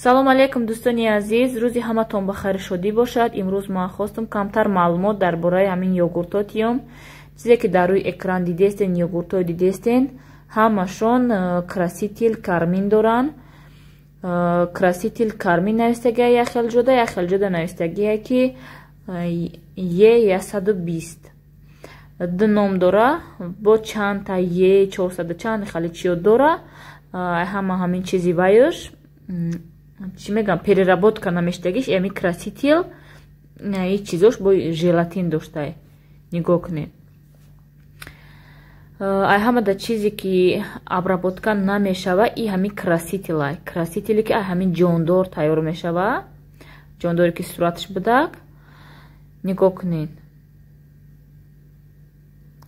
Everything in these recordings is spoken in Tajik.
Салом алейкум, дӯстони азиз, рӯзи ҳаматон ба хайру шодӣ бошад. Имрӯз ман хостум камтар маълумот дар бораи ҳамин йогуртҳо тиём. Чизе ки дар рӯи экран дидестен, йогуртҳо дидестен, ҳамашон краситель кармин доранд. Краситель кармин навистагия як хел ҷода, як хел ҷода навистагия, ки Е 120 ду ном дора, бо чандта Е 400 чанд хеле чиё дора. Ҳама ҳамин чизи ваюш, чӣ мегӯям, переработка намештагиш, ами краситель и чизош бо желатин доштай. Нигоҳ кунед, ай ҳамада чизе ки обработка намешава, и ҳамин краситель ай, красителе ки ай ҳамин ҷондор тайёр мешава, ҷондоре ки сураташ будак. Нигоҳ кунед,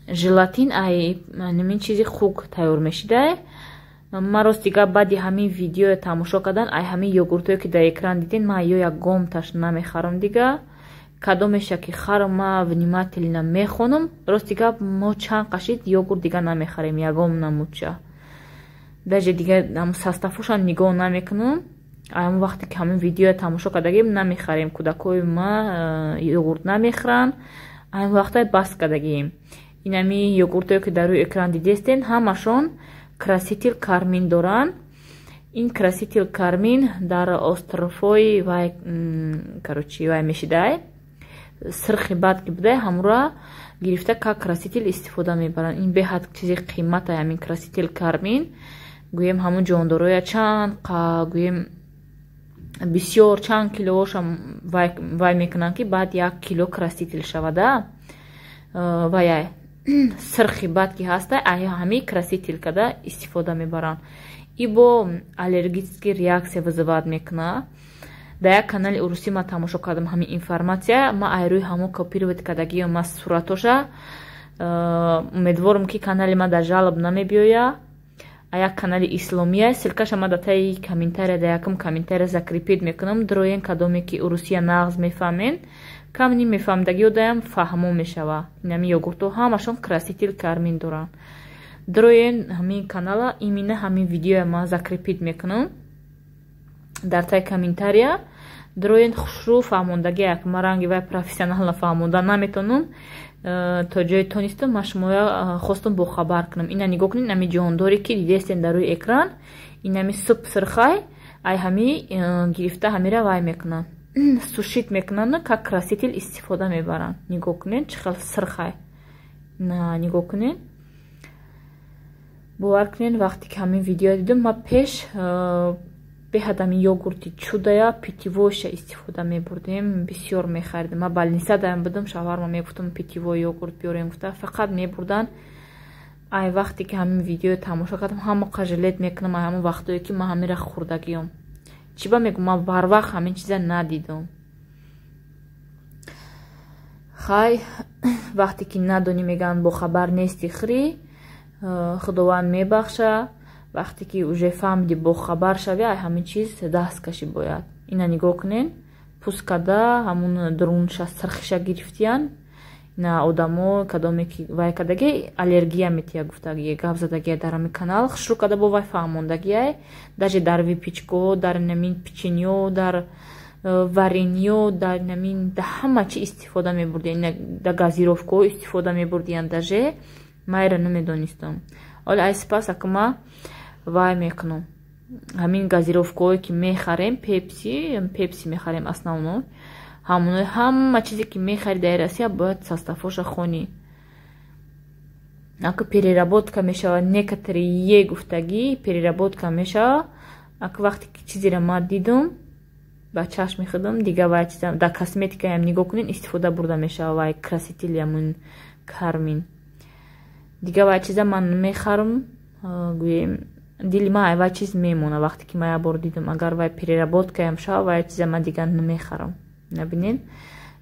желатин ай ҳамин чизи хук тайёр мешидай. Ман рости гап, баъди ҳамин видео тамошо кардан, ай ҳамин йогуртое ки дар экран диден, ман ё ягомташ намехарам дига. Кадомеша ки харам, ма внимательно мехонам. Рости гап, мо чанд қашид йогурт дига намехарем, ягом намудча, даже дига состав ошам нигоҳ намекунам. Ам вақте ки ҳамин видео тамошо кардагим, намехарем, кӯдакҳои ма йогурт намехӯранд, ам вақта бас кардагим. Инами йогуртое ки дар рӯи экран дидестен, ҳамашон краситель кармин доранд. Ин краситель кармин дар островҳои вай, короче, вай мешидай, сирхи бад ки будай, ҳамура гирифта как краситель истифода мебаранд. Ин беҳад чизи қимата, ҳамин краситель кармин. Гӯем, ҳамун ҷондороя чанд, гӯем, бисёр чанд килоошам вай мекунанд, ки баъд 1 кило краситель шавада. Вай сирхи бад ки ҳаста, ҳами краситель када истифода мебаранд. И бо аллергический реакция вызывать мекунад. Дар як канали урусӣ ман тамошо кардам ҳамин информация, ман айрӯи ҳамо копировать кардагиё ма суратоша. Умедворам, ки канали ма дар жалоб намебиёя. Як канали исломия, ссылка ша ма дар таи комментария, дар якум комментария закрепить мекунам. Дроен, кадоме ки урусия нағз мефаҳмен, камни мефаҳмдагиё даям фаҳмо мешава. Инами йогуртҳо ҳамашон краситель кармин доранд. Дроен ҳамин канала, именно ҳамин видеоя ма закрепить мекунам дар таи комментария. Дроен, хушрӯ фаҳмондагия, як ма ранги вай профессионально фаҳмонда наметонам, то ҷои тонистам ма шумоя хостум бохабар кунам. Ина нигоҳ кунед, инами ҷондоре ки дидестен дар рӯи экран, инами суп сирхай, ай ҳами гирифта ҳамира вай мекунанд, сушить мекунанд, как краситель истифода мебаранд. Нигоҳ кунед, чӣ хел сирхай, нигоҳ кунед. Бовар кунед, вақте ки ҳамин видео дидам, ма пеш беҳад ҳамин йогурти чудая, питьевой ша истифода мебурдем, бисёр мехаридем. Ма больница даям будам, шавҳарма мегуфтам, питьевой йогурт биёрем гуфта, фақат мебурдан. Ай вақте ки ҳамин видео тамошо кардам, ҳама қажалет мекунам ай ҳамон вақтое ки ман ҳамира хӯрдагиём. Чӣ ба мегӯм, ман барвақт ҳамин чиза надидам. Хай, вақте ки надонӣ, мегӯянд, бохабар нести, хӯрӣ, Худованд мебахша. Вақте ки уже фаҳмиди, бохабар шавӣ, ай ҳамин чиз даст кашӣ бояд. Ина нигоҳ кунед, пӯст када, ҳамун дурунша сирхиша гирифтиян. Ина одамо, кадоме ки вай кадаги, аллергия метия гуфтагие, гап задагия дар ҳамин канал, хушрӯ када бо вай фаҳмондагиай. Даже дар выпечка дар намин печенье, дар варенье, дар намин, дар ҳама чи истифода мебурдиян, дар газировка ҳо истифода мебурдиян. Даже майра намедонистам. Ҳоли ай сипас акма вай мекунам, ҳамин газировка ҳое ки мехарем, пепси, пепси мехарем основной, ҳамоно. Ҳама чизе ки мехари дар Россия, бояд состав оша хонӣ. Ака переработка мешава, некоторые е гуфтагӣ переработка мешава. Ака вақте ки чизеро ман дидум ба чашми худам, дига вай чиза дар косметикаям нигоҳ кунед, истифода бурда мешава вай краситель амун кармин. Дига вай чиза ман мехарам, гӯем, дили ман вай чиз мемона. Вақте ки ман як бор дидам, агар вай переработка ям шава, вай чиза ман дига намехарам. Набинед,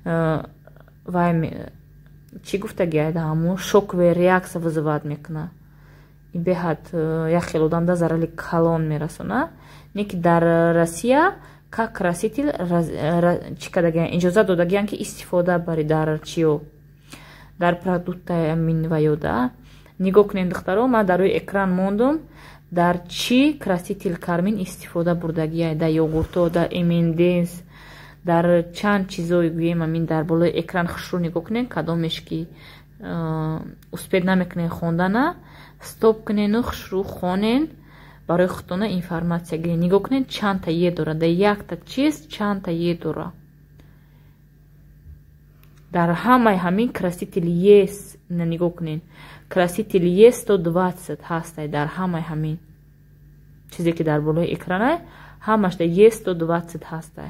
вай чӣ гуфтаги, ҳамун шоковая реакция вызывать мекунад. Ин беҳад як хел одамда зарали калон мерасонад. Не ки дар Россия как краситель чӣ кардагиян, иҷозат додагиян, ки истифода барӣ дар чиё, дар продукт амин ваёда. Нигоҳ кунед, духтаро, ман дар рӯи экран мондум. Дар чӣ краситель кармин истифода бурдагия? Дар йогуртҳо, дар M&M's, дар чанд чизое гӯем, ҳамин дар болои экран хушрӯ нигоҳ кунед, кадомеш ки успеть намекунед хондана, стоп кунену хушрӯ хонен, барои худтона информация гиред. Нигоҳ кунед, чандта Е дора дар якта чиз, чандта Е дора дар ҳамаи ҳамин краситель Е. Нигоҳ кунед, краситель Е 120 ҳастай дар ҳамаи ҳамин чизе ки дар болои экранай, ҳамаш дар Е 120 ҳастай.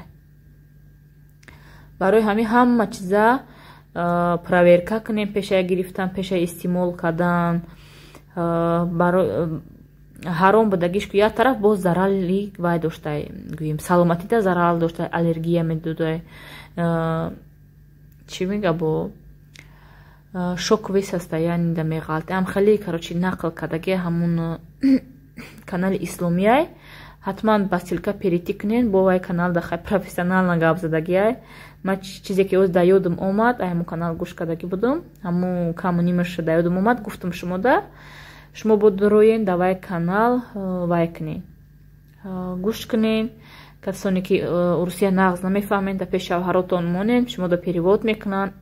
Барои ҳамин ҳама чиза проверка кунем пешаи гирифтан, пешаи истеъмол кардан. Ҳаром будагиш ку як тараф, боз зарали вай доштай, гӯем, саломатида зарар доштай, аллергия медодай, чӣ мега, бо шоковый состояние да меғалта. Ам хеле, короче, нақл кардаги ҳамун канали исломияй, ҳатман ба ссылка перейти кунен, бо вай канал да хай профессионально гап задагиай. Ма чизе ки оз да ёдам омад, ай ҳамун канал гӯш кардагӣ будум, ҳамун каму нимаш да ёдам омад, гуфтам шумода. Шумо бо дуроен да вай канал вай кунен, гӯш кунен. Касоне ки урусия нағз намефаҳмен, да пеш шавҳаротон монен, шумо да перевод мекунанд,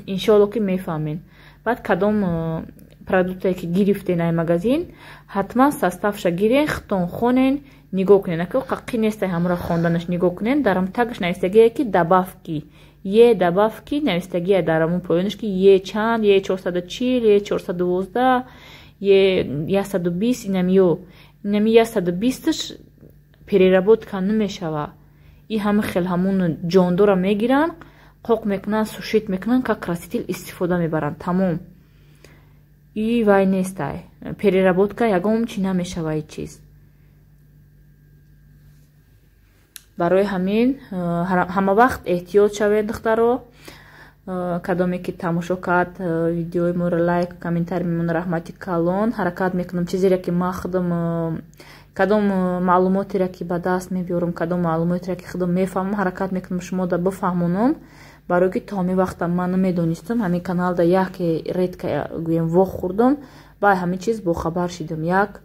иншоалло ки мефаҳмен. Баъд кадом продуктае ки гирифтен ай магазин, ҳатман составша гирен, худтон хонен, нигоҳ кунен. Ака қаққи нестай ҳамура хонданаш. Нигоҳ кунен, дар тагаш навистагие ки добавки Е, добавки навистагие дар ҳамун поёнаш, ки Е чанд, Е 440, Е 412, Е 120. Инами ё инами 120-аш переработка намешава. И ҳама хел ҳамун ҷондора мегиранд, қоқ мекунанд, сушить мекунанд, как краситель истифода мебаранд, тамом. И вай нестай, переработка ягон чи намешава и чиз. Барои ҳамин ҳама вақт эҳтиёт шавед, духтаро. Кадоме ки тамошо кард видеои моро, лайк, комментарий мемона, раҳмати калон. Ҳаракат мекунам, чизере ки ман худам, кадом маълумотере ки ба даст мебиёрам, кадом маълумотере ки худам мефаҳмам, ҳаракат мекунам шумо да бифаҳмонам, барое ки то ҳамин вақта ман намедонистам. Ҳамин каналда яке редко гӯем вохӯрдам, ба ҳамин чиз бохабар шидам як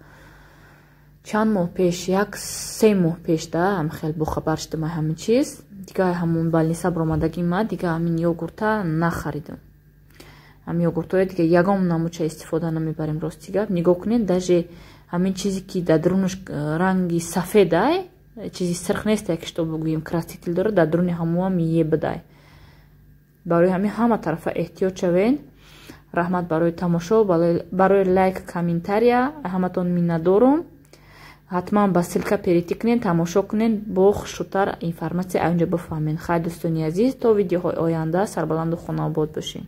чанд моҳ пеш, як 3 моҳ пеш да ҳам хел бохабар шидам ҳамин чиз. Дига ҳамун больница баромадагӣ ма дига ҳамин йогурта нахаридам. Ҳамин йогуртҳоя дига ягон намуча истифода намебарем, рости гап. Нигоҳ кунед, даже ҳамин чизе ки дар дарунаш ранги сафедай, чизи сирх нестай ки что бигӯем краситель дорад, дар даруни ҳамуам Е бидай. Барои ҳамин ҳама тарафа эҳтиёт шавед. Раҳмат барои тамошо, барои лайк, комментария, ҳаматон миннатдорум. Ҳатман ба ссылка перейти кунед, тамошо кунед, бо хушрӯтар информация аз онҷо бифаҳмед. Хайр, дӯстони азиз, то видеоҳои оянда сарбаланду хонаобод бошед.